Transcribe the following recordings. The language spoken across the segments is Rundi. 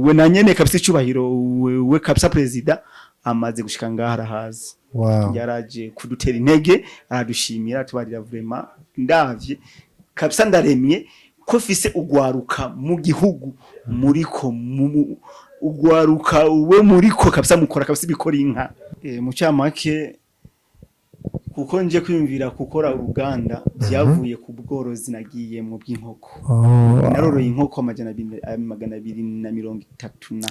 We na nyene kabisa icubahiro we kabisa président amaze gushika ngaha arahazi. Yaraje kudutera intege, aradushimira, tubarira vraiment ndavye kabisa ndaremye ko fise ugwaruka mu gihugu muriko ugwaruka we muriko kabisa mukora kabisa ibikora inka. Mu camake, kuko nje kwiyumvira gukora uruganda byavuye ku bworozi nagiyemwo bw'inkoko. Naroroye inkoko 230 na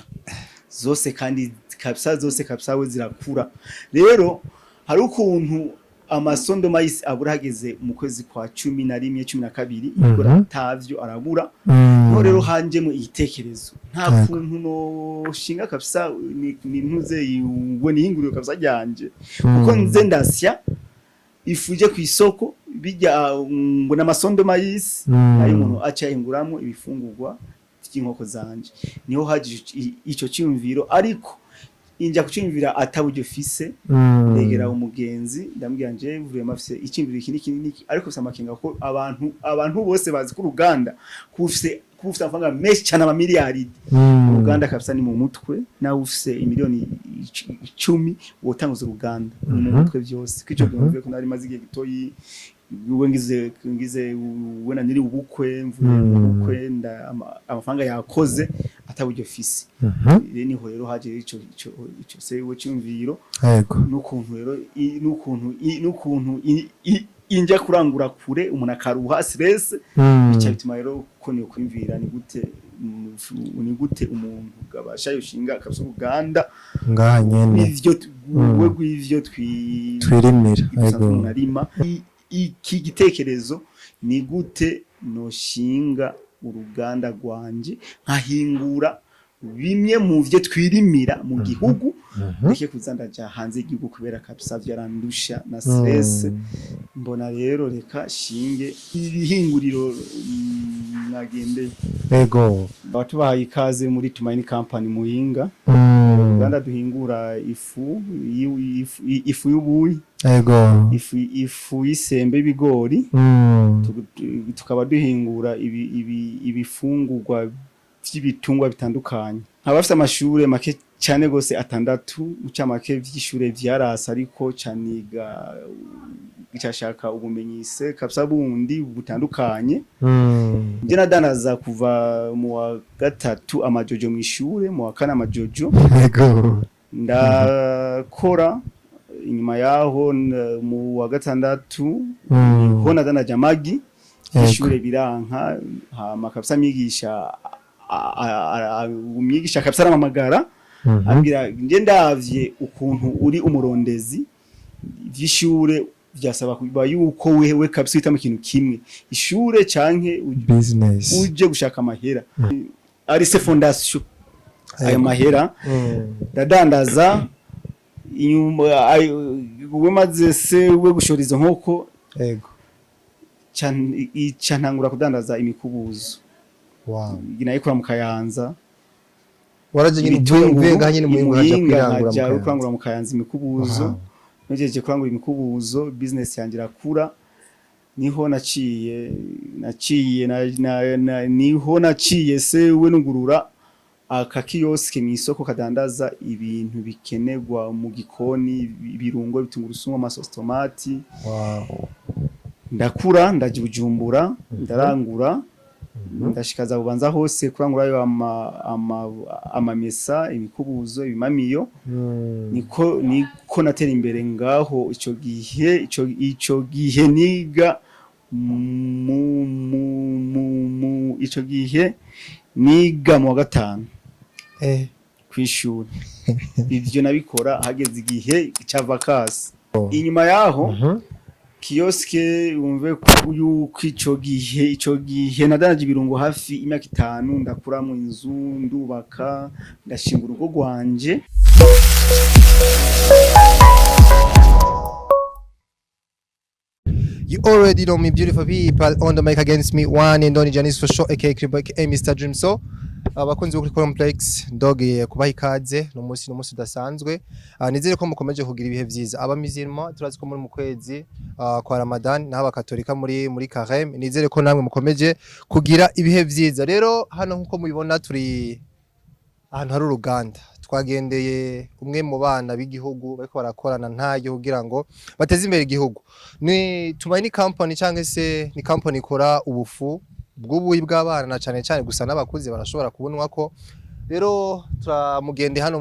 zose, kandi kabisa zose kabisa we zirakura. Rero hari ukuntu amason de maïs abura hageze mu kwezi kwa 11, 12, ibigori atavyo arabura. No rero hanjemo igitekerezo nta kuntu no shinga kabisa ni ntuze we nihinguriro kabisa ryanje, kuko nze ndasya ifu ije ku isoko bijya ngo n'amason de maïs ayo umuntu aca ahinguramo ibifungurwa by'inkoko zanje. Niho haje ico cyumviro, ariko inja kuciyumvira ataburyo fise. Ndegera umugenzi, ndamubwira nje vraiment afise icyumviro iki n'iki n'iki, ariko ufise amakenga ko abantu bose bazi ko uruganda kuba ufise amafaranga menshi cyane, amamiliyaridi. Uruganda kabisa ni mu mutwe, nawe ufise imiliyoni 10 wotanguza uruganda, ni mu mutwe byose. Kwico gihe ko nari maze igihe gitoyi we ngize we na nyiri ubukwe, mvuye mu bukwe, amafaranga yakoze ataburyo fise. Rero niho rero haje ico se we cyumviro n'ukuntu rero n'ukuntu injya kurangura kure, umuntu akaruha, stress. Bica bituma rero ko niyo kwimvira ni gute umuntu gabasha yoshinga kabisa uruganda ngaha nyene n'ivyo we rw'ivyo twirimira. Dusanzwe umuntu arima. Iki gitekerezo ni gute noshinga uruganda rwanje nkahingura bimwe mu vyo twirimira mu gihugu, ndeke kuza ndaja hanze y'igihugu, kubera kabisa vyarandusha na stress. Mbona rero reka shinge ibihinguriro mwagendeye. Abatubahaye ikaze muri Tumaini Company Muyinga, uruganda duhingura ifu y'ubuyi, ifu y'isembe y'ibigori. Tukaba duhingura ibifungurwa vy'ibitungwa bitandukanye. Nkaba bafise amashure make cyane gose atandatu mu camake vy'ishure vyarasa, ariko caniga gicashaka ubumenyi se kabisa bundi butandukanye. Nje nadandaza kuva mu wa gatatu amajojo mw'ishure, mu wa kane amajojo. Ndakora inyuma yaho mu wa gatandatu ho nadandaje amagi. Ishure biranka, hama kabisa mwigisha umwigisha kabisa aramamagara, ambwira nje ndavye ukuntu uri umurondezi, vy'ishure vyasaba kuba yuko wewe kabisa uhitamo ikintu kimwe, ishure canke business, uje gushaka amahera ari se fondation ayo mahera. Ndadandaza inyuma we maze se we gushora izo nkoko, ca ntangura kudandaza imikubuzo. Nayikora mu Kayanza. Waraje nyine uvuye ngaha nyine Muyinga, ukaja Muyinga, kwirangura mu nkaja Kayanza. Kurangura mu Kayanza imikubuzo. Ngejeje kurangura imikubuzo, business yanjye irakura. Niho naciye niho naciye se we nugurura aka kiosque mw'isoko kadandaza ibintu bikenerwa mu gikoni, ibirungo, ibitungurusumu, amasosi tomati. Ndakura, ndaja i Bujumbura, ndarangura, ndashikaza Bubanza hose kurangurayo amamesa, imikubuzo, ibimamiyo. Niko natera imbere ngaho. Ico gihe niga mu mu mu mu ico gihe niga mu wa gatanu kw'ishuri. Ivyo nabikora hageze igihe ca vacances. Inyuma yaho kiosque, wumve ko yuko ico gihe nadanaje ibirungo hafi imyaka 5, ndakuramo inzu, ndubaka, ndashinga urugo rwanje. You already know me, beautiful people. On the mic against me, one and only Janice for sure, aka Kribo, aka Mr. Dream. So, abakunzi bo kuri Complex, ndogiye kubaha ikaze no munsi, no munsi udasanzwe. Nizere ko mukomeje kugira ibihe vyiza. Aba musulman turazi ko muri mu kwezi kwa Ramadan, naho abakatolika muri Carême. Nizere ko namwe mukomeje kugira ibihe vyiza. Rero hano nkuko mubibona turi Ahantu hari uruganda, twagendeye umwe mu bana b'igihugu bariko barakorana ntaryo kugira ngo bateze imbere igihugu. Ni Tumaini Company, cyangwa se ni company ikora ubufu bw'ubuyi bw'abana na cane cane, gusa n'abakuze barashobora kubunwa ko. Rero turamugende hano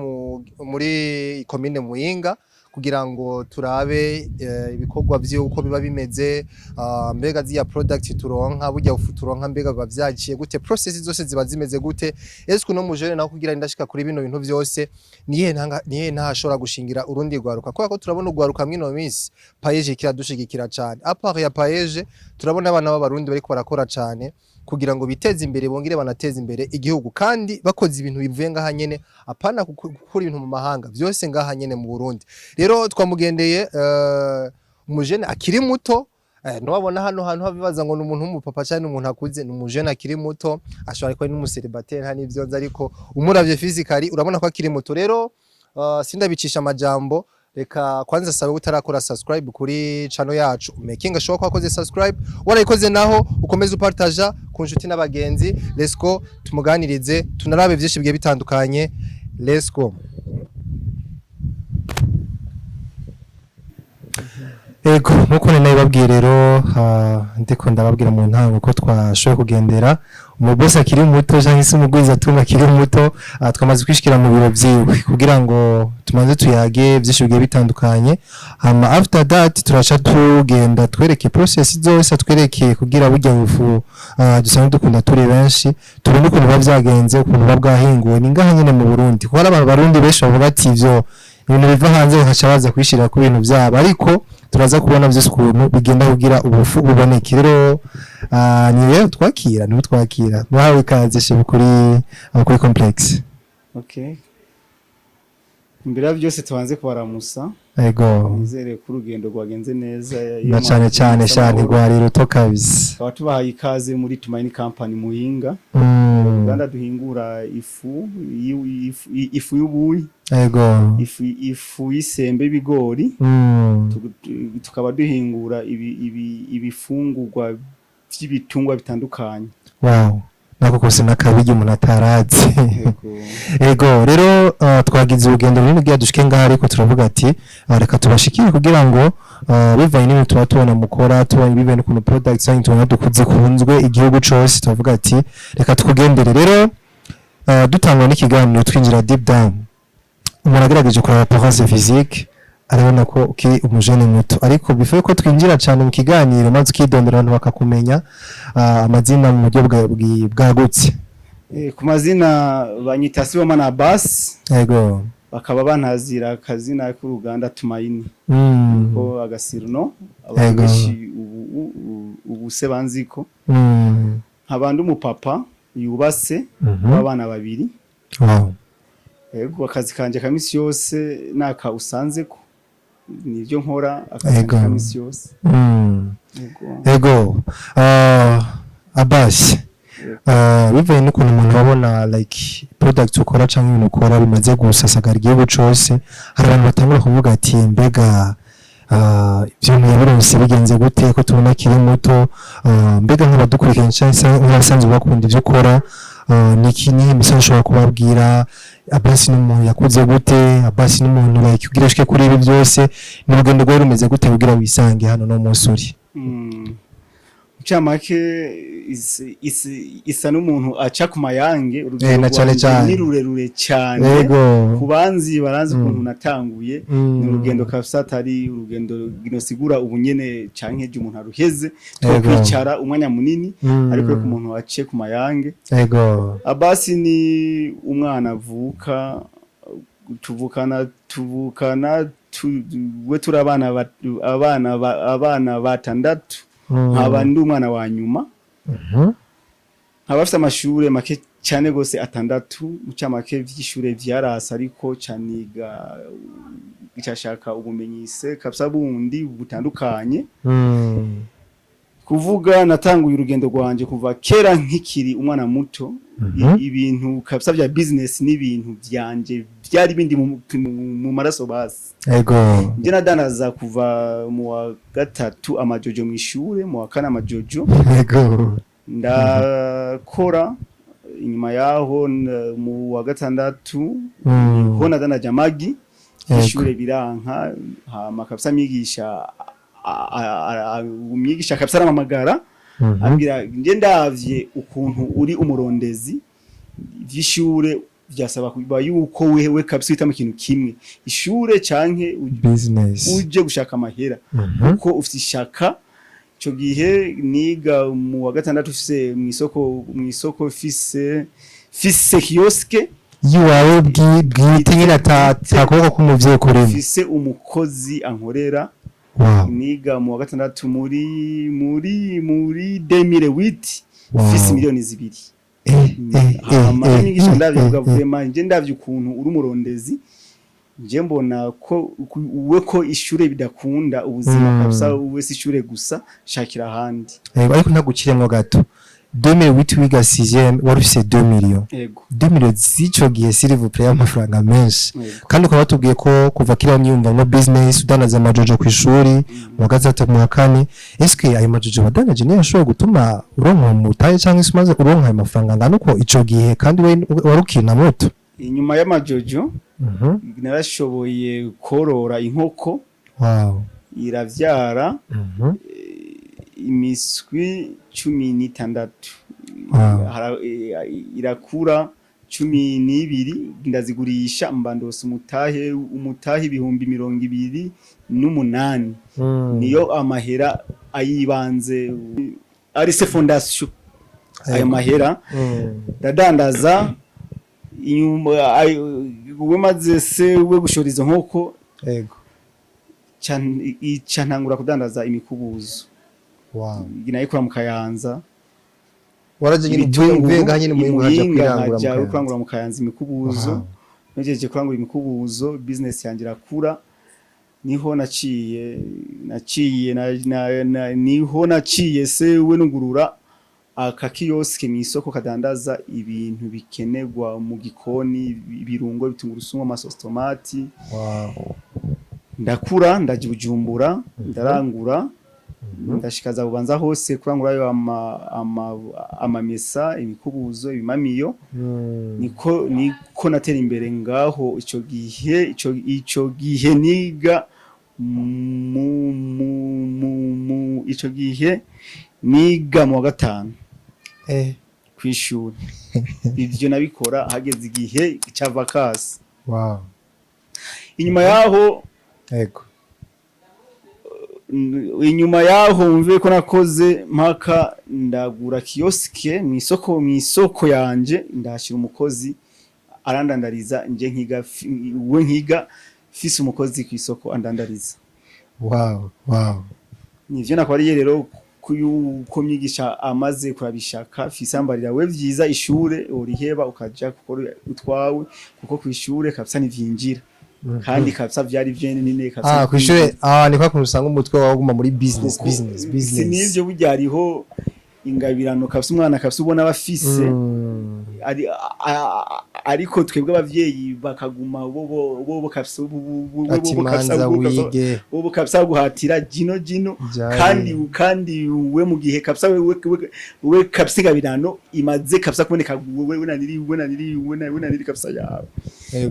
muri komine Muyinga kugira ngo turabe ibikorwa vy'uko biba bimeze, mbega ziya product turonka, burya bufu turonka, mbega biba vyaciye gute, process zose ziba zimeze gute, ese kuno mujene naho kugira ndashika kuri bino bintu vyose, nihe ntanga, nihe ntashobora gushingira urundi rwaruka, kubera ko turabona urwaruka mwino minsi PAEEJ kiradushigikira cane. À part ya PAEEJ, turabona abana b'abarundi bariko barakora cane kugira ngo biteze imbere, bongere banateze imbere igihugu, kandi bakoze ibintu bivuye ngaha nyene, apana gukura ibintu mu mahanga, vyose ngaha nyene mu Burundi. Rero twamugendeye umujene akiri muto, ntiwabona hano hantu habibaza ngo ni umuntu w'umupapa cyangwa ni umuntu akuze. Ni umujene akiri muto, ashobora kuba ari n'umuseribateri, nta n'ivyo nzi, ariko umuravye physically urabona ko akiri muto. Rero sindabicisha amajambo, reka kwanza sabe utarakora subscribe kuri channel yacu, making sure ko wakoze subscribe. Warayikoze naho ukomeze upartaja ku nshuti n'abagenzi. Let's go tumuganirize, tunarabe vyinshi bigiye bitandukanye. Let's go. Ego, nkuko nari nabibabwiye rero, ndiko ndababwira mu ntango ko twashoboye kugendera umubosi akiri muto cyangwa se umugwizatunga akiri muto. Twamaze kwishikira mu biro vyiwe kugira ngo tumaze tuyage vyinshi bigiye bitandukanye, hama after that turaca tugenda twereke process zose, atwereke kugira burya bufu dusanzwe dukunda turi benshi, tubone ukuntu biba vyagenze, ukuntu buba bwahinguwe. Ni ngaha nyene mu Burundi, kuko hari abantu barundi benshi bavuga ati ivyo ibintu biva hanze, bakaca baza kwishirira ku bintu vyabo, ariko turaza kubona vyose ukuntu bigenda kugira ubufu buboneke. Rero ni rero twakira, niwe twakira. Muhawe ikaze shefu kuri complex. Okay, imbere ya byose tubanze kubaramusa. Ego. Nizere ko urugendo rwagenze neza. Na cane cane cyane, rwari ruto kabisa. Tukaba tubahaye ikaze muri Tumaini Company Muyinga, uruganda duhingura ifu y'ubuyi, ifu y'isembe y'ibigori. Tukaba duhingura ibifungurwa by'ibitungwa bitandukanye. Wow, nako kose nakabirya umuntu atarazi. Yego. Ego, rero twagize urugendo runini kugira dushike ngaha, ariko turavuga ati reka tubashikire kugira ngo bivanye n'ibintu tuba tubona mukora, tubonye bivanye n'ukuntu products zanyu tubona zikunzwe igihugu cose, turavuga ati reka tukugendere. Rero dutangwa n'ikiganiro, twinjira deep down, umuntu agerageje kuraba apparence physique arabona ko ukiri umujene muto, ariko before ko twinjira cyane mu kiganiro, maze ukidondora abantu bakakumenya amazina mu buryo bwagutse. Ku mazina banyita Sibomana Abbas, bakaba bantazira akazina k'uruganda Tumaini, ko agasirno abantu benshi ubu se banziko. Nkaba ndi umupapa yubatse w'abana babiri. Yego, akazi kanje ka misi yose naka usanze ko nivyo nkora, akazi ka misi yose. Yego. Ego, Abbas, bivaye n'ukuntu umuntu abona like product ukora cyangwa ibintu ukora bimaze gusasagara igihugu cose, hari abantu batangura kuvuga ati mbega ivyo bintu yabironse bigenze gute, ko tubona akiri muto? Mbega nk'abadukurikirana cyangwa se nk'abasanzwe bakunda ivyo ukora, niki nihe message ushobora kubabwira? Abbas ni umuntu yakuze gute? Abbas ni umuntu like kugira ashike kuri ibi byose, ni urugendo rwari rumeze gute kugira wisange hano no munsi uri? Ncamake isa n'umuntu aca ku mayange, urugendo Na cane rwanje cane. ni rurerure cyane. Ku banzi baranzi ukuntu natanguye, ni urugendo kabisa atari urugendo ginosigura ubu nyene canke ejo umuntu aruheze, two kwicara umwanya munini, ariko reka umuntu ace ku mayange. Abasi ni umwana avuka, tuvukana we turi abana batandatu, nkaba ndi umwana wa nyuma, nkaba afite amashure make cyane gose atandatu. Mu camake vy'ishure vyarasa, ariko caniga icashaka ubumenyi se kabisa bundi butandukanye. Kuvuga natanguye urugendo rwanje kuva kera nkikiri umwana muto. Ibintu kabisa vya business n'ibintu vyanje byari bindi mu maraso basi. Nje nadandaza kuva mu wa gatatu amajojo mw'ishure, mu wa kane amajojo. Ndakora Inyuma yaho mu wa gatandatu ho nadanaje amagi. Ishure biranka, hama kabisa mwigisha umwigisha kabisa aramamagara, ambwira: "Nje ndavye ukuntu uri umurondezi, vy'ishure vyasaba kuba yuko wewe kabisa uhitamo ikintu kimwe, ishure canke business, uje gushaka amahera, kuko ufite ishaka." Ico gihe niga mu wa gatandatu, ufise mw'isoko fise kiosque yiwawe bwite nyine, ata kuboko k'umuvyeyi kurimo. Fise umukozi ankorera. Niga mu wa gatandatu muri 2008, fise miliyoni 2. Hama n'umwigisha ndavye, vraiment nje ndavye ukuntu uri umurondezi, nje mbona ko we ko ishure bidakunda ubuzima, kabisa uwe si ishure gusa, shakira ahandi. Yego, ariko ntaguciremwo gato, 2008 wiga 6e, wari ufise 2 millions? Yego. 2 millions z'ico gihe, s'il vous plaît, amafaranga menshi. Yego. Kandi ukaba watubwiye ko kuva kera myumva no business, udanaza amajojo ku ishuri mu wa gatatu, mu wa kane. Eske ayo majojo wadanaje niyo ashobora gutuma uronka umutahe, cyangwa se umaze uronka ayo mafaranga angana uko ico gihe, kandi we wari ukiri na muto? Inyuma y'amajojo narashoboye korora inkoko. Iravyara imiswi 16. Irakura 12, ndazigurisha, mba ndose umutahe 28,000. Niyo amahera ayibanze, ari se fondation ayo mahera. Ndadandaza inyuma we maze se we gushora izo nkoko, ica ntangura kudandaza imikubuzo. Nayikora mu Kayanza. Waraje nyine uvuye ngaha nyine mu haja kwirangura mu Nkajya Kayanza. Kurangura mu Kayanza imikubuzo. Nejeje kurangura imikubuzo, business yanjye irakura. Niho naciye niho naciye se we nugurura aka kiosque mu isoko kadandaza ibintu bikenerwa mu gikoni: ibirungo, ibitungurusumu, amasosi tomati. Ndakura, ndaja i Bujumbura, ndarangura, ndashikaza Bubanza hose kurangurayo amamesa, imikubuzo, ibimamiyo. Niko natera imbere ngaho. Ico gihe niga mu mu mu mu ico gihe niga mu wa gatanu kw'ishuri. Ivyo nabikora hageze igihe ca vacances. Inyuma yaho inyuma yaho mve ko nakoze mpaka ndagura kiosque mw'isoko yanje, ndahashira umukozi arandandariza, nje nkiga we nkiga fise umukozi kw'isoko andandariza. Nivyo nakwariye rero ko myigisha amaze kurabishaka, fise ambarira: "We vyiza ishure uriheba ukaja gukora utwawe, kuko kw'ishure kabisa ntivyinjira." Kandi kabisa vyari vyene nine kabisa. Kw'ishure, ni kwa kuntu usanga umutwe wawe uguma muri business, business, Si business. Nivyo, burya hariho ingabirano kabisa umwana kabisa ubona bafise, ariko twebwe abavyeyi bakaguma bo kabisa Ati bo kabisa manza wige. Bo kabisa guhatira jino jino. Jari. Kandi we mu gihe kabisa we kabisa ingabirano imaze kabisa kuboneka, we naniri kabisa yawe.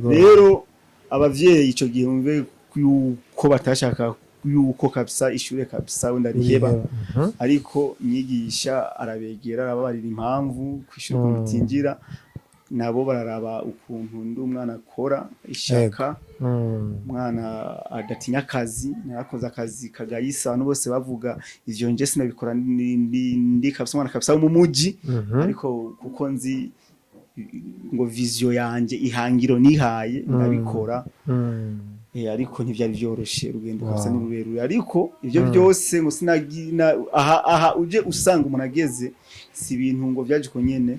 Rero abavyeyi ico gihe mve yuko batashaka yuko kabisa ishure kabisa wenda riheba, ariko myigisha arabegera, arababarira impamvu kwishura ukuntu bitinjira. Nabo bararaba ukuntu ndi umwana akora ishaka, umwana adatinya akazi. Narakoze akazi kagayisa, abantu bose bavuga ivyo, nje sinabikora. Ndi kabisa umwana kabisa wo mu muji, ariko kuko nzi ngo vision yanje, ihangiro nihaye, ndabikora. Ariko ntivyari vyoroshe urugendo kabisa, ni rurerure. Ariko ivyo byose ngo sinagina aha uje usanga umuntu ageze, si ibintu ngo vyaje uko nyene.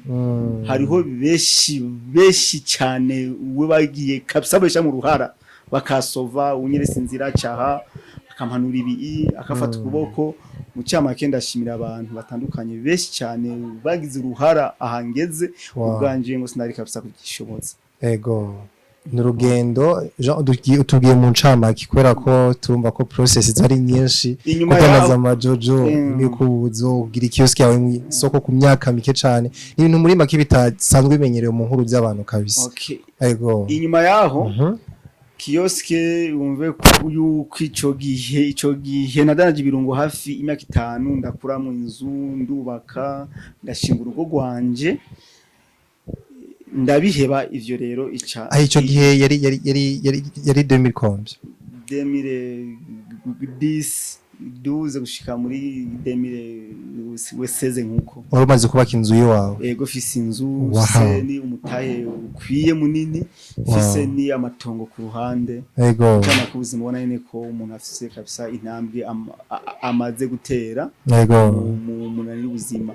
Hariho benshi benshi cyane we bagiye kabisa besha mu ruhara bakasova, unyerese inzira caha, akampanura ibi, akafata ukuboko. Mu cyamake ndashimira abantu batandukanye benshi cyane bagize uruhara ahangeze. Ubwanje ngo sinari kabisa kugishobotsa. Ego. Ni urugendo Jean, utubwiye mu ncamake, kubera ko turumva ko process zari nyinshi. Inyuma Kudandaza yaho amajojo, imikubuzo, kugira ikiosque yawe mu isoko ku myaka mike cane, ni ibintu muri make bitasanzwe bimenyerewe mu nkuru z'abantu kabisa. Okay. Ego. Inyuma yaho, kiosque, wumve ko yuko ico gihe nadanaje ibirungo hafi imyaka 5, ndakura mu inzu, ndubaka, ndashinga urugo rwanje, ndabiheba ivyo rero ica. Aho ico gihe yari 2000 combien? 2010, 12 gushika muri 2016 nkuko. Wari umaze kubaka inzu iwawe? Ego, fise inzu. Fise ni umutahe ukwiye munini, fise ni amatongo ku ruhande. Cyane ku buzima ubona nyene ko umuntu afise kabisa intambwe amaze gutera mu munani w'ubuzima.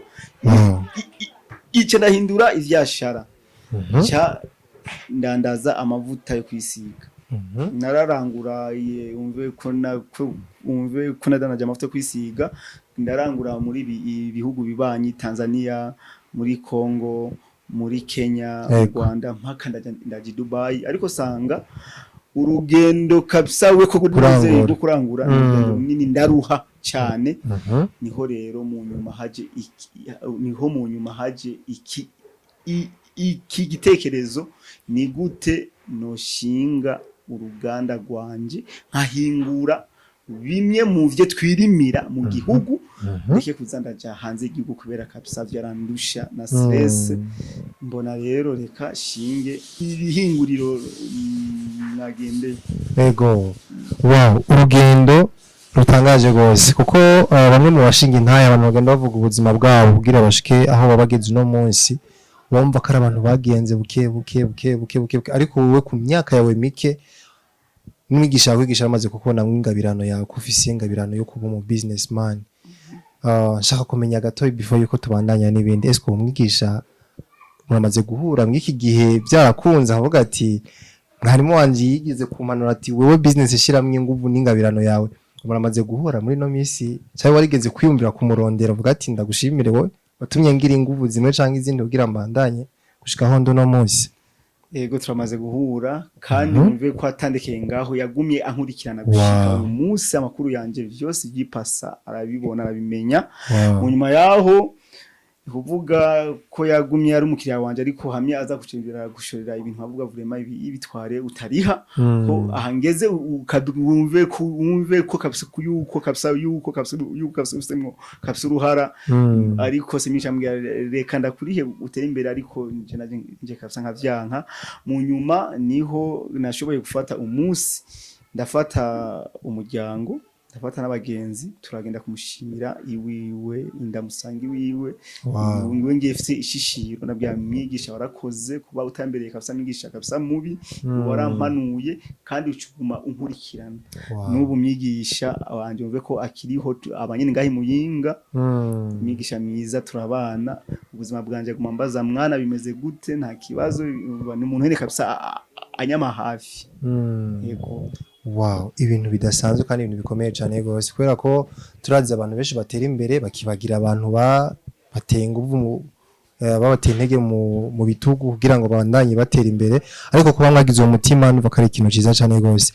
Ico ndahindura ivyashara, ca ndandaza amavuta yo kwisiga. Nararangura, wumve ko nadanaje amavuta yo kwisiga, ndarangura muri ibihugu bibanyi, Tanzania, muri Congo, muri Kenya, mu Rwanda, mpaka ndaja i Dubai, ariko sanga urugendo kabisa we ko Kurangura. kurangura, kurangura ni urugendo runini, ndaruha cyane. Niho rero mu nyuma haje iki, niho mu nyuma haje iki gitekerezo: ni gute noshinga uruganda rwanje, nkahingura bimwe mu vyo twirimira mu gihugu, ndeke kuza ndaja hanze y'igihugu, kubera kabisa vyarandusha na stress. Mbona rero reka shinge ibihinguriro, mwagendeye. Ego, wow, urugendo rutangaje rwose, kuko bamwe mu bashinga intahe, abantu bagenda bavuga ubuzima bwabo kugira bashike aho baba bageze uno munsi, bumva ko ari abantu bagenze buke buke buke buke buke buke, ariko wowe ku myaka yawe mike, n'umwigisha yakwigisha amaze kukubona ingabirano yawe, ko ufise ingabirano yo kuba umu businessman. Nshaka kumenya gato before yuko tubandanya n'ibindi, ese uwo mwigisha muramaze guhura mw'iki gihe, byarakunze avuga ati mwarimu wanje yigeze kumpanura ati wewe business ishiramwo inguvu n'ingabirano yawe? Muramaze guhura muri no misi, cyangwa warigeze kwiyumvira kumurondera uvuga ati ndagushimire wowe watumye ngira inguvu zimwe canke izindi kugira mbandanye gushika aho ndi uno munsi? Yego, turamaze guhura, kandi wumve ko atandekeye ngaho, yagumye ankurikirana gushika uyu munsi. Amakuru yanje vyose vyipasa arabibona, arabimenya. Mu nyuma yaho, ni kuvuga ko yagumye ari umukiriya wanje, ariko hamwe aza gushorera ibintu avuga vraiment ibi ibitware utariha, ko aha ngeze wumve ko kabisa yuko kabisa yuko kabisa yuko kabisa ufisemwo kabisa uruhara. Ariko se ambwira reka ndakurihe utere imbere, ariko nje naje nje kabisa nkavyanka. Mu nyuma niho nashoboye gufata umunsi, ndafata umuryango, ndafata n'abagenzi, turagenda kumushimira iwiwe, ndamusanga iwiwe. Iwe ngiye mfise ishishiro, nabwira mwigisha warakoze kuba utambereye kabisa mwigisha kabisa mubi, warampanuye kandi ucuguma unkurikirana. N'ubu mwigisha wanje wumve ko akiriho, abanyene ngahi Muyinga. Mwigisha mwiza, turabana ubuzima bwanje, aguma mbaza mwana bimeze gute, nta kibazo, ni umuntu nyene kabisa anyama hafi. Yego. Wow, ibintu bidasanzwe kandi ibintu bikomeye cyane rwose, kubera ko turazi abantu benshi batera imbere bakibagira abantu bateye inguvu mu babateye intege mu bitugu kugira ngo babandanye batera imbere, ariko kuba mwagize uwo mutima numva ko ari ikintu cyiza cyane rwose.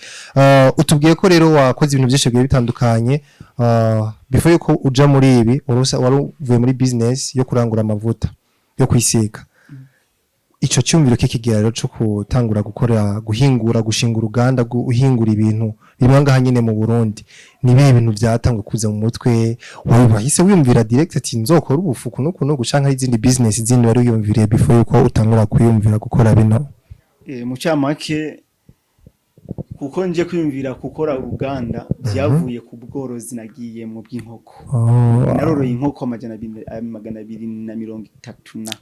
Utubwiye ko rero wakoze ibintu byinshi bigiye bitandukanye before yuko uja muri ibi, wari uvuye muri business yo kurangura amavuta yo kwisiga. Ico cyumviro kikigera rero co gutangura gukora, guhingura, gushinga uruganda guhingura ibintu bimwe ngaha nyene mu Burundi, ni ibihe bintu vyatangwe kuza mu mutwe wawe, wahise wiyumvira direct ati nzokora ubufu kuno kuno gucanka, izindi business zindi wari wiyumviriye before yuko utangura kwiyumvira gukora bino? Mu camake, kuko nje kwiyumvira gukora uruganda byavuye ku bworozi nagiyemwo bw'inkoko. Naroroye inkoko 230 na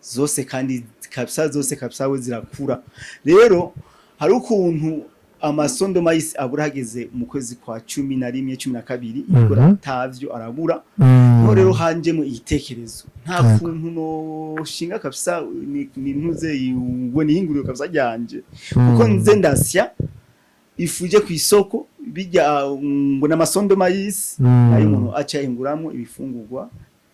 zose, kandi kabisa zose kabisa we zirakura. Rero hari ukuntu amasondo mayisi abura hageze mu kwezi kwa 11, 12, ibigori atavyo arabura. Niho rero hanjemo igitekerezo, nta kuntu noshinga kabisa ni ntuze ngo nihinguriro kabisa ryanje, kuko nze ndasya ifu ije ku isoko bijya ngo n'amasondo mayisi, nayo umuntu aca ahinguramwo ibifungurwa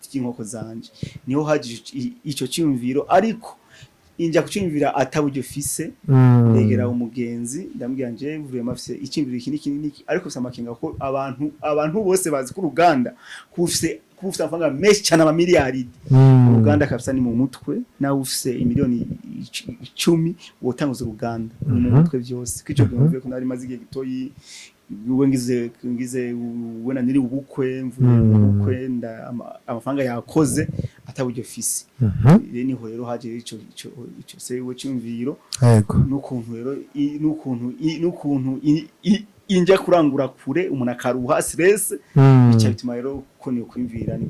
by'inkoko zanje. Niho haje ico cyumviro, ariko Inja kuciyumvira ataburyo fise. Negera umugenzi, ndamubwira: nje vraiment mfise icyumviro iki n'iki n'iki, ariko mfise amakenga ko abantu bose bazi ko uruganda kufise amafaranga menshi cyane, amamiliyaridi. Uruganda kabisa ni mu mutwe. Nawe ufise imiliyoni 10 wotanguza uruganda, ni mu mutwe byose. Kwico gihe mvuye ko nari maze igihe gitoyi we ngize we na niri ubukwe, mvuye mu bukwe, amafaranga yakoze ataburyo fise. Rero niho rero haje ico se we cyumviro n'ukuntu rero n'ukuntu injya kurangura kure, umuntu akaruha, stress. Bica bituma rero ko niyo kwimvira ni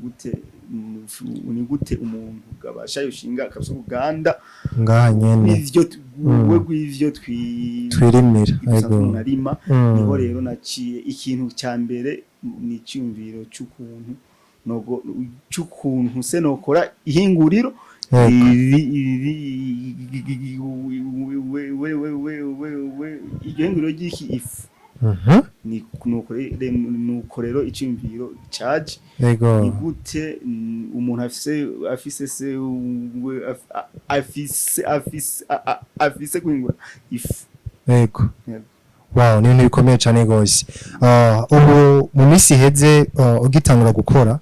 gute umuntu gabasha yoshinga akabisa uruganda Ngaha nyene. n'ivyo we rw'ivyo twi Twirimira. dusanzwe umuntu arima. Niho rero naciye, ikintu cya mbere ni icyumviro cy'ukuntu nogo cy'ukuntu se nokora ihinguriro we we we we we we iryo hinguriro ry'iki ifu. Ni nuko rero icyumviro caje ni gute umuntu afise se we afise guhingura ifu. Yego. Wow, ni ibintu bikomeye cyane gose. Ubu mu minsi iheze, ugitangura gukora,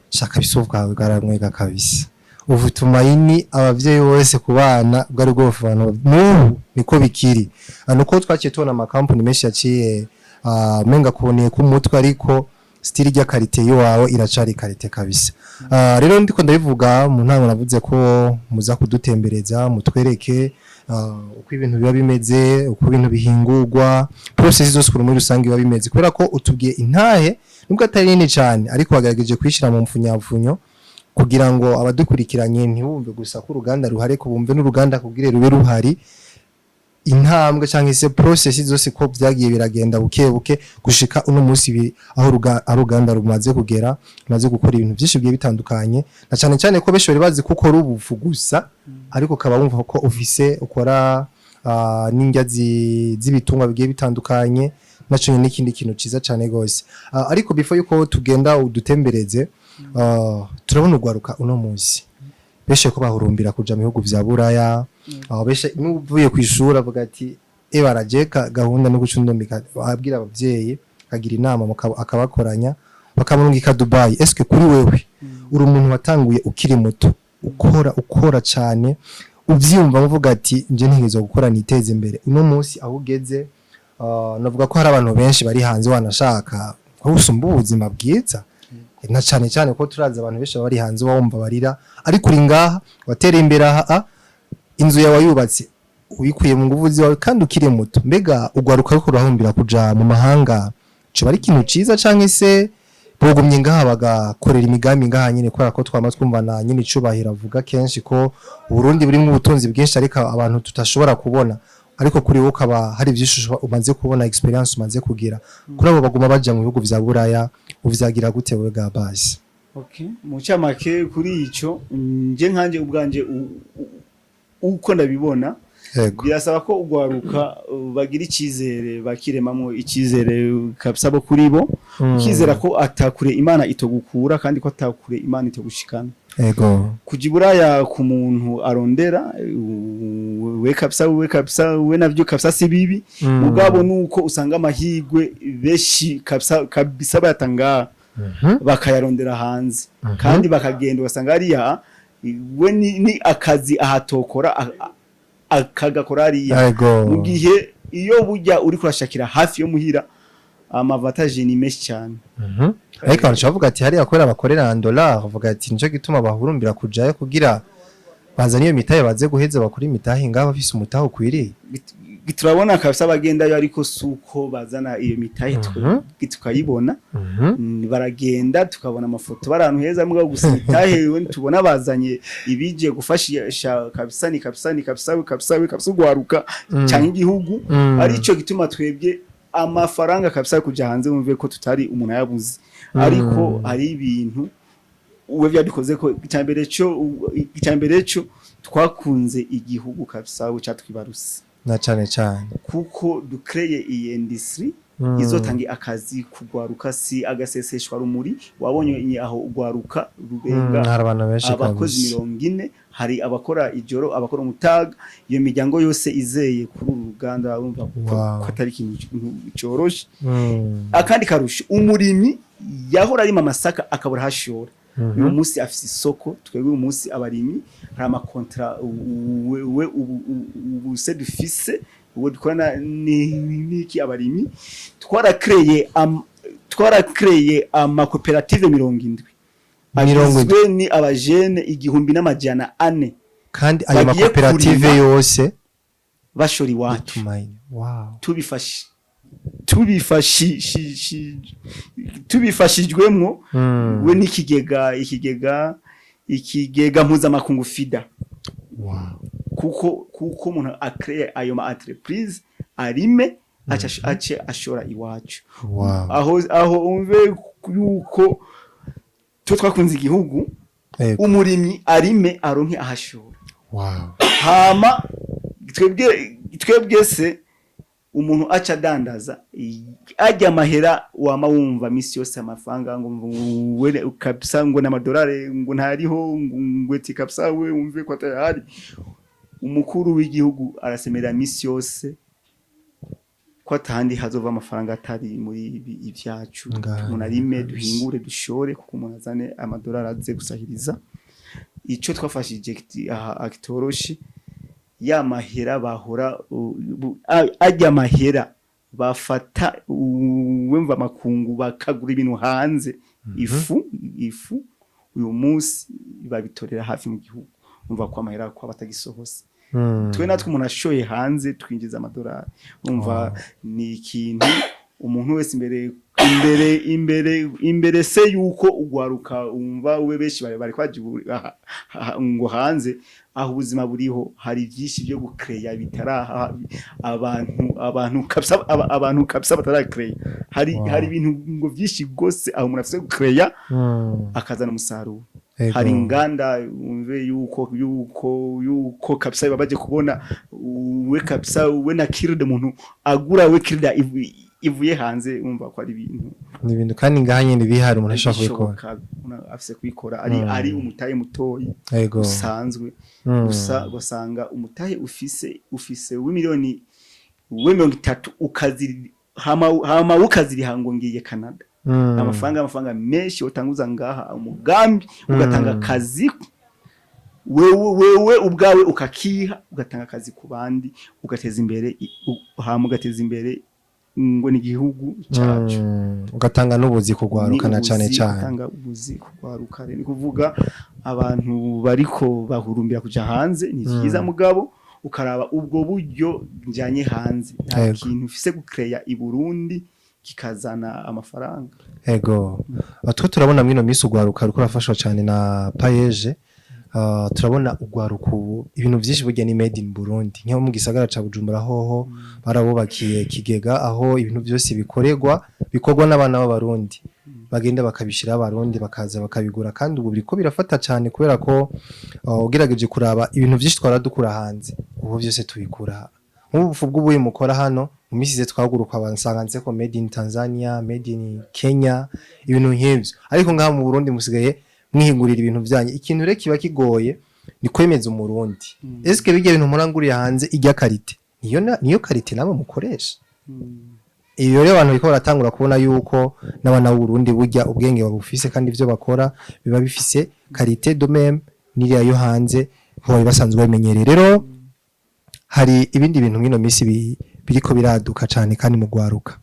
shaka biso bwawe bwaramwega kabisa. Ubu tumayini abavyeyi bose ku bana bwari bwose, abantu n'ubu niko bikiri. Nuko twaciye tubona amakampani menshi yaciye menga kuboneye ku mutwe, ariko style rya qualité yiwawe iracari qualité kabisa. Rero ndiko ndabivuga mu ntango, navuze ko muza kudutembereza, mutwereke uko ibintu biba bimeze, uko ibintu bihingurwa, process zose ukuntu muri rusange biba bimeze, kubera ko utubwiye intahe nubwo atari nini cyane, ariko wagerageje kuyishyira mu mfunyapfunyo kugira ngo abadukurikiranye ntibumve gusa ko uruganda ruhari, ko bumve n'uruganda kugira rube ruhari, intambwe cyangwa se process zose ko byagiye biragenda buke buke gushika uno munsi aho aho uruganda rumaze kugera, rumaze gukora ibintu byinshi bigiye bitandukanye, na cyane cyane ko benshi bari bazi ko ukora ubufu gusa, ariko ukaba wumva ko ufise ukora n'indya z'ibitungwa bigiye bitandukanye, naco nyene n'ikindi kintu ciza cyane gose. Ariko before yuko tugenda udutembereze, turabona ugwaruka uno munsi benshi ko bahurumbira kuja mu bihugu vya Buraya, aho benshi n'uvuye ku ishuri avuga ati: "E barajeka gahunda no gucundomika", abwira abavyeyi, akagira inama akabakoranya, bakamurungika Dubai. Eske kuri wewe, uri umuntu watanguye ukiri muto, ukora ukora cyane, uvyumva uvuga ati: "Nje ntegerezwa gukora niteze imbere", uno munsi aho ugeze, navuga ko hari abantu benshi bari hanze wanashaka aho usumba ubuzima bwiza, na cyane cyane ko turazi abantu benshi bari hanze wumva barira, ariko uri ngaha watereye imbere aha, inzu yawe yubatse ubikuye mu nguvu zawe kandi ukiri muto. Mbega ugwaruka ariko urahumbira kuja mu mahanga, coba ari ikintu ciza, canke se bogumye ngaha bagakorera imigambi ngaha nyine? Kubera ko twama twumva na nyine icubahiro avuga kenshi ko Uburundi burimwo ubutunzi bwinshi ariko abantu tutashobora kubona, ariko kuri wowe ukaba hari byinshi umaze kubona, experience umaze kugira kuri abo baguma baja mu bihugu vya Buraya, uvyagira gute wewe ga base? Okay. Mu cyamake kuri ico, nje nkanje ubwanje uko ndabibona, birasaba ko ugwaruka bagira icyizere, bakiremamo icyizere kabisa bo kuri bo, ukizera ko atakure Imana itogukura kandi ko atakure Imana itogushikana. Kuja iburaya ku muntu arondera we kabisa, we kabisa, we navyo kabisa si bibi. Mugabo nuko usanga amahirwe benshi kabisa kabisa bayatanga bakayarondera hanze, kandi bakagenda ugasanga hariya we ni akazi ahatokora akagakora hariya, mu gihe iyo burya uri kurashakira hafi yo muhira, ama avantages ni menshi cyane. Ariko abantu bavuga ati hariya kubera bakorera en dollar, bavuga ati nico gituma bahurumbira kujayo kugira bazane iyo mitahe, baze guheza bakora imitahe ngaho bafise umutahe ukwiriye. Turabona kabisa bagendayo, ariko suko bazana iyo mitahe tukayibona. Baragenda tukabona amafoto bari ahantu heza, mugabo gusa imitahe we tubona bazanye ibije gufashisha kabisa ni kabisa ni kabisa we kabisa we kabisa ugwaruka cyangwa igihugu. Arico gituma twebwe amafaranga kabisa kuja hanze, wumve ko tutari umuntu ayabuze, ariko hari ibintu uwe byabikoze ko icyambere cyo twakunze igihugu kabisa we cyatwibaruse. Na cane cane. Kuko dukreye iyi industry. Izotanga akazi kugwaruka, si agaseseshwa rumuri. Wabonye aho ugwaruka rubenga Hari abantu benshi abakozi kabisa. 40, hari abakora ijoro, abakora umutaga. Iyo miryango yose izeye kuri uru ruganda, urumva ko ko atari ikintu coroshe. Akandi karusho, umurimyi yahora arima amasaka akabura hashora, uyu munsi afise isoko. Twebwe uyu munsi abarimyi hari ama contrats we ubu se dufise, ubu dukorana n'iki, abarimyi twarakreye amakoperative 70 70. Agizwe ni abajene 1400 Kandi ayo bagiye makoperative kurima yose bashora iwacu. Tumaini, wow. Tubifashijwemwo we n'ikigega ikigega mpuzamakungu FIDA, kuko umuntu akreye ayo ma entreprise arime, ace ashora iwacu. Aho umve yuko twe twakunze igihugu. Umurimyi arime aronke ahashora. Hama twebwe se umuntu aca adandaza ajya amahera wama wumva misi yose, amafaranga ngo we kabisa ngo n'amadolari ngo ntariho, ngo ati kabisa we wumve ko atayahari. Umukuru w'igihugu arasemera misi yose ko atahandi hazova amafaranga atari muri ibi ibyacu. Ngaha, Umuntu arime, kabisa. duhingure, dushore, kuko umuntu azane amadolari aze gusahiriza. Ico twafashije aha akitoroshe ya mahera bahora ajya mahera bafata wumva amakungu bakagura ibintu hanze, ifu uyu munsi babitorera hafi mu gihugu. Umva ko amahera ko batagisohose. Twe natwe umuntu ashoye hanze twinjiza amadolari. Umva, ni ikintu umuntu wese imbere se yuko ugwaruka umva we benshi bari kwaje ngo hanze aho ubuzima buriho, hari byinshi byo gukreya bitaraha abantu kabisa, abantu kabisa batarakereya. Hari hari ibintu ngo byinshi gose aho umuntu afise gukereya akazana umusaruro. Hari inganda, umve yuko kabisa babaje kubona we kabisa we na kirida, umuntu agura we kirida ivuye hanze, umva ko ari ibintu Ni ibintu kandi ngaha nyene bihari, umuntu ashobora kubikora. Bishoboka, umuntu afise kubikora ari ari umutahe mutoyi usanzwe. Gusa ugasanga umutahe ufise w'imiliyoni we 30 ukaziri hama ukaziriha ngo ngiye Canada. Amafaranga menshi utanguza ngaha umugambi, ugatanga akazi wewe ubwawe, ukakiha, ugatanga akazi ku bandi, ugateza imbere hama ugateza imbere ngo ni igihugu cyacu. Ugatanga n'ubuzi kugwaruka na Ni cane ubuzi, cane. Gutanga ubuzi kugwaruka. Ni kuvuga abantu bariko bahurumbira kuja hanze ni vyiza, mugabo ukaraba ubwo buryo njanye hanze nta kintu ufise gukereya i Burundi kikazana amafaranga. Ego. Twe turabona mwino minsi ugwaruka ruko rurafashwa cyane na PAEEJ. Turabona ugwaruka ubu ibintu vyinshi burya ni made in Burundi. Nko mu gisagara ca Bujumbura hoho barabubakiye kigega aho ibintu byose bikorerwa, bikorwa n'abana b'Abarundi. Bagenda bakabishira, Abarundi bakaza bakabigura, kandi ubu biriko birafata cyane kubera ko ugerageje kuraba ibintu vyinshi twara dukura hanze, ubu byose tubikura. Nk'ubu bw'ubuyi mukora hano, mu minsi ize twaguruka bansanga ko made in Tanzania, made in Kenya, ibintu nk'ivyo. Ariko ngaha mu Burundi musigaye mwihingurira ibintu vyanyu. Ikintu rero kiba kigoye ni kwemeza Umurundi: eske bijya bintu muranguriye hanze ijya qualité niyo niyo qualité namwe mukoresha? Iyo rero abantu bariko baratangura kubona yuko n'abana b'Uburundi burya ubwenge babufise, kandi ivyo bakora biba bifise qualité de même n'iriya yo hanze nko basanzwe bamenyereye. Rero hari ibindi bintu mwino minsi biriko biraduka cane kandi mu gwaruka.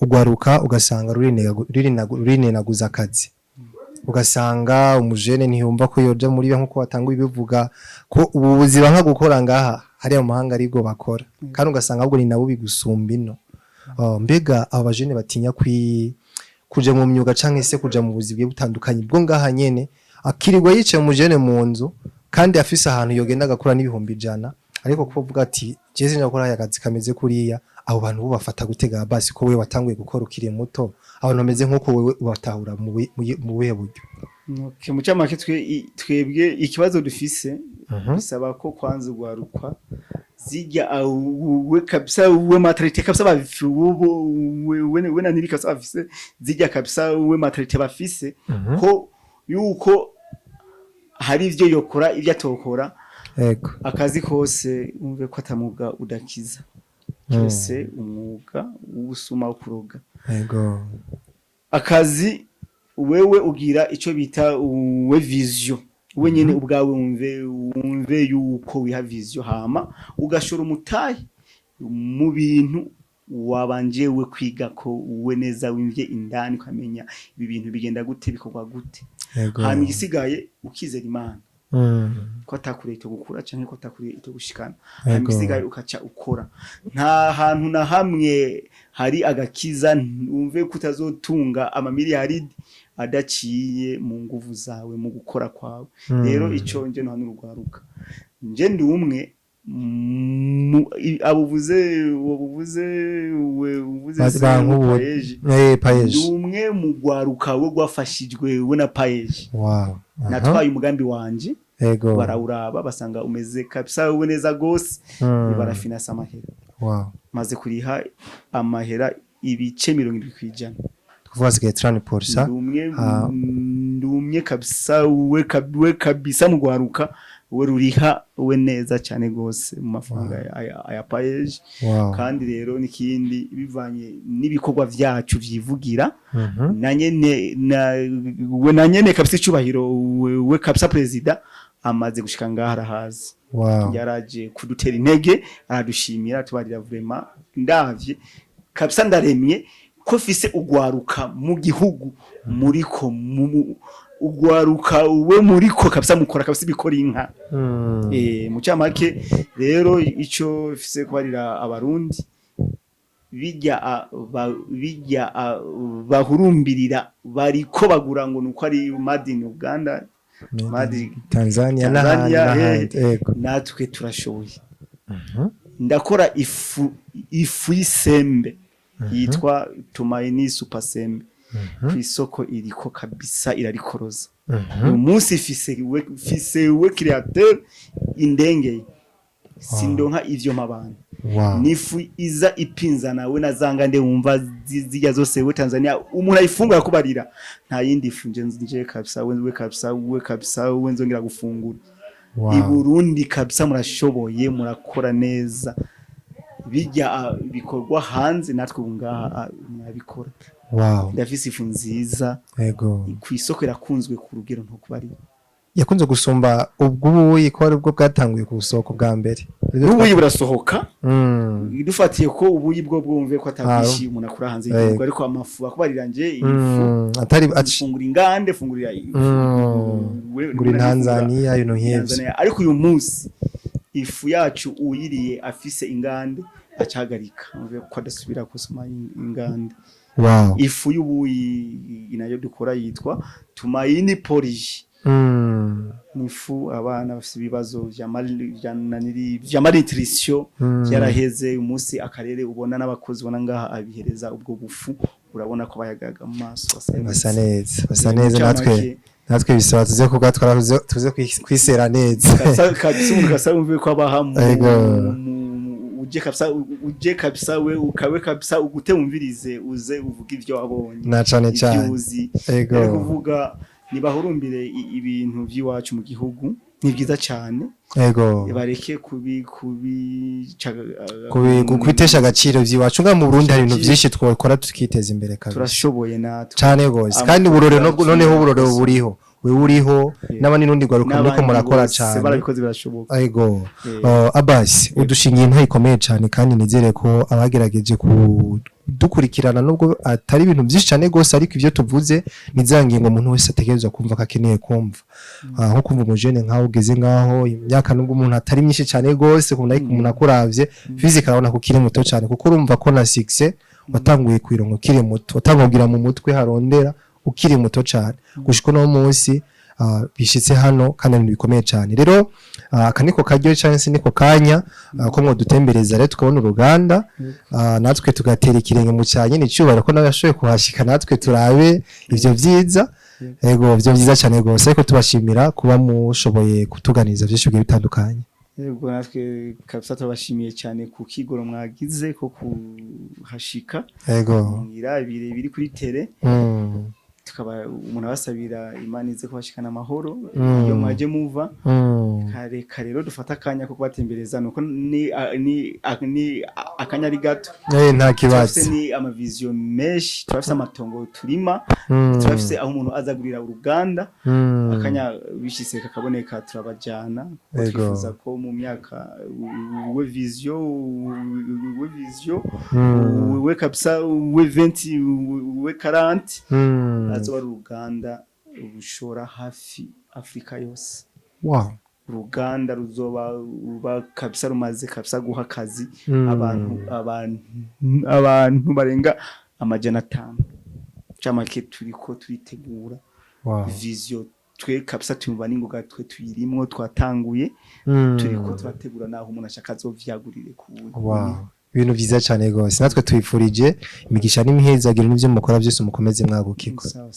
Ugwaruka ugasanga rurinenaguza akazi, ugasanga umujene ntiyumva ko yoja muri yo nkuko watanguye ibivuga ko ubu buzima nka gukora ngaha hariya mu mahanga aribwo bakora, kandi ugasanga ahubwo ni nabo bigusumba ino. Mbega aba bajene batinya kuja mu myuga canke se kuja mu buzi bugiye butandukanye bwo ngaha nyene, akirirwa yicaye umujene mu nzu kandi afise ahantu yogenda agakora n'100,000, ariko kuvuga ati jewe sinja gukora akazi kameze kuriya, abo bantu bo bafata gutega basi ko wewe watanguye gukora ukiri muto? Abantu bameze nk'uko wewe ubatahura mu buhe buryo? Okay, mu camake twebwe ikibazo dufise bisaba ko kwanza ugwarukwa Zijya we kabisa, we mentalité kabisa bafise, we na niri kabisa bafise zijya kabisa, we mentalité bafise ko yuko hari ivyo yokora, ivyo atokora. Akazi kose, wumve ko atamuga udakiza, cyose umwuga w'ubusuma, wo kuroga. Akazi, wewe ugira ico bita we vision, we nyene ubwawe wumve yuko wiha vision, hama ugashora umutahe mu bintu wabanje we kwiga, ko we neza wimvye indani, ukamenya ibi bintu bigenda gute, bikorwa gute. Hama igisigaye ukizera Imana ko atakuriye ito gukura canke ko atakuriye ito gushikana. Hanyuma igisigaye ukaca ukora. Nta hantu na hamwe hari agakiza, wumve ko utazotunga amamiliyaridi adaciye mu nguvu zawe, mu gukora kwawe. Rero ico nje no hano urugwaruka, nje ndi umwe abuvuze ubuvuze we uvuze se PAEEJ. PAEEJ. Ndi umwe mu rwaruka we rwafashijwe we na PAEEJ. Natwaye umugambi wanje, barawuraba, basanga umeze kabisa we neza gose, barafinansa amahera. Maze kuriha amahera ibice 70%. Kuvuga hasigaye 30%. Ndumwe. Ah. Ndumye kabisa we kabisa mu rwaruka we ruriha we neza cyane gose mu mafaranga aya PAEEJ. Kandi rero n'ikindi, bivanye n'ibikorwa vyacu vyivugira, na nyene na we na nyene kabisa icubahiro we kabisa president amaze gushika ngaha, arahazi. Yaraje kudutera intege, aradushimira, tubarira vraiment ndavye kabisa ndaremye ko fise ugwaruka mu gihugu muriko ugwaruka we muriko kabisa mukora kabisa ibikora inka. Mu camake rero, ico fise kubarira Abarundi, bijya bijya bahurumbirira bariko bagura ngo nuko ari made in Uganda, made in Tanzania n'ahandi. Tanzania, N'ahandi, yego. Natwe turashoboye. Ndakora ifu y'isembe yitwa Tumaini Super Sembe, ku isoko iriko kabisa irarikoroza. Uyu munsi fise we créateur indengeye, sindonka ivyo mabana. Nifu iza ipinzana we na zanga nde wumva zijya zose we Tanzania, umuntu ayifungura kubarira nta yindi fu nje kabisa we nzongera gufungura. I Burundi kabisa murashoboye, murakora neza. Bijya bikorwa hanze, natwe ubu ngaha mwabikora. Ndafise ifu nziza ku isoko, irakunzwe ku rugero ntukubarira. Yakunze gusumba ubw'ubuyi, ko ari bwo bwatanguye ku isoko bwa mbere. N'ubuyi burasohoka. Dufatiye ko ubuyi bwo bwumve ko atabwishi umuntu akura hanze y'igihugu, ariko amafu akubarira nje ifu Atari aci fungura ingande, fungurira Gura Tanzania, ibintu nk'ivyo. Tanzania. Ariko uyu munsi ifu yacu uyiriye afise ingande acahagarika, umve ko adasubira gusoma ingande. Ifu y'ubuyi nayo dukora yitwa Tumaini Porridge. Ni ifu abana bafise ibibazo vya mal vya naniri vya malnutrition vyaraheze. Uyu munsi akarere ubona n'abakozi ubona ngaha abihereza ubwo bufu, urabona ko bayagaga mu maso, basa Basa neza. neza, basa Mu neza. Natwe ncamake, natwe bisaba tuze kugatwara, tuze kwisera neza. Kabisa kabisa, umuntu kabisa wumve ko abaha Ego. Uje kabisa, uje kabisa we ukawe kabisa ugute wumvirize, uze uvuge ivyo wabonye, Na cane ivyo cane. uzi. Ego. Rero kuvuga nibahurumbire ibintu vy'iwacu mu gihugu, ni byiza cane. Bareke kubi Kubitesha agaciro vy'iwacu. Nga mu Burundi hari ibintu vyinshi twakora tukiteza imbere kabisa. Turashoboye natwe. Cane gose. Kandi uburore noneho uburore buriho, wewe uriho n'abandi n'undi gwaruka muriko N'abandi murakora bose cane. Barabikoze, birashoboka. Ego. Abbas, udushingiye intahe ikomeye cane, kandi nizere ko abagerageje kudukurikirana, nubwo atari ibintu byinshi cane gose, ariko ivyo tuvuze ni za ngingo umuntu wese ategerezwa kumva ko akeneye kumva. Nko kumva umujene nkaho ugeze ngaho imyaka, nubwo umuntu atari myinshi cane gose umuntu, ariko umuntu akuravye physique arabona ko ukiri muto cane, kuko urumva ko na succès watanguye kwironka ukiri muto, watanguye kugira mu mutwe harondera ukiri muto cane, gushika uno munsi bishitse hano, kandi ibintu bikomeye cane. Rero aka niko karyo cyangwa se niko kanya ko mwodutembereza rero tukabona uruganda, natwe tugatera ikirenge mu cya nyine icyubahiro, ko nawe yashoboye kuhashika, natwe turabe ivyo vyiza. Ego, ivyo vyiza cyane gose, ariko tubashimira kuba mushoboye kutuganiriza byinshi bigiye bitandukanye. Yego, natwe kabisa turabashimiye cyane ku kigoro mwagize ko kuhashika. Ngira biri kuri tele. Tukaba umuntu abasabira Imana ize kubashikana amahoro iyo mwaje muva. Kare kare rero dufata akanya ko kubatembereza, nuko ni akanya ari gato. Nta Turafise kibazo. ni amavision menshi, turafise amatongo turima, turafise aho umuntu aza gurira uruganda. Akanya bishitse kakaboneka, turabajana kuko twifuza ko mu myaka we vision we kabisa we 20, we 40, azoba ari uruganda rushora hafi Afrika yose. Uruganda ruzoba ruba kabisa rumaze kabisa guha akazi abantu barenga 500. Camake turiko turitegura vision, twe kabisa tuyumva n'ingoga, twe tuyirimwo, twatanguye, turiko turategura naho umuntu ashaka azovyagurire ku Wow. Ibintu vyiza cyane gose. Natwe tubifurije imigisha n'imihezagiro n'ivyo mukora byose, mukomeze mwagukirwa. Sawa.